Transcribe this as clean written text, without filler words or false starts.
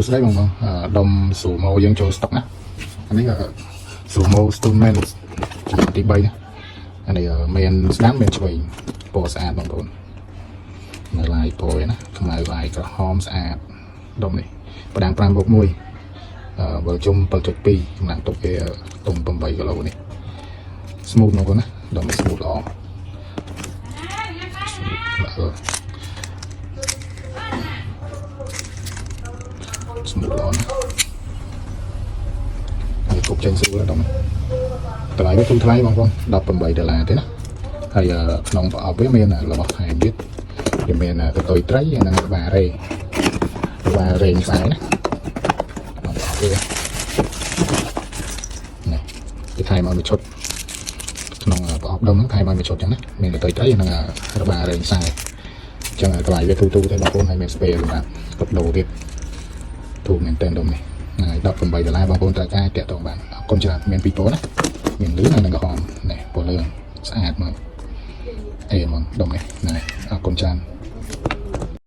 សួស្តីបងប្អូនដុំ Sumo យើងចូលស្តុកណាអានេះ Sumo Stoneman ជំនាន់ទី3ណាអានេះមានស្ដាំមានឆ្វេងពណ៌ស្អាតបងប្អូននៅឡាយពណ៌ឯណាខ្មៅឡាយក្រហមស្អាតដុំនេះផ្ដាំង5បូក1វិលជុំ7.2កម្លាំងទុកវាទុំ8គីឡូនេះ smooth បងប្អូនណាដុំនេះ smooth ល្អ smooth ល្អ smooth ល្អណាស់ហើយគប់ចេញស្រួលដល់តម្លៃវាធូរថ្លៃបងប្អូន18ដុល្លារទេណាហើយក្នុងប្រអប់វាមានរបស់ថែមទៀតវាមានកតុយត្រីនិងក្បាលរ៉េក្បាលរ៉េខ្សែណាក្នុងប្រអប់វានេះគេថែមឲ្យមួយឈុតក្នុងប្រអប់ដុំហ្នឹងថែមឲ្យមួយឈុតចឹងណាមានកតុយត្រីនិងក្បាលរ៉េខ្សែអញ្ចឹងតម្លៃវាធូរៗទេបងប្អូនហើយមាន spare សម្រាប់កប់ដូរទៀត ធូរមែនតើដុំនេះហ្នឹងហើយ18ដុល្លារបងប្អូនត្រូវការតាក់ទងបានអរគុណច្រើនមានពីរពណ៌ណាមានលឿងហើយនិងក្រហមនេះពណ៌លឿងស្អាតមកអេហ្មងដុំនេះហ្នឹងហើយអរគុណច្រើន។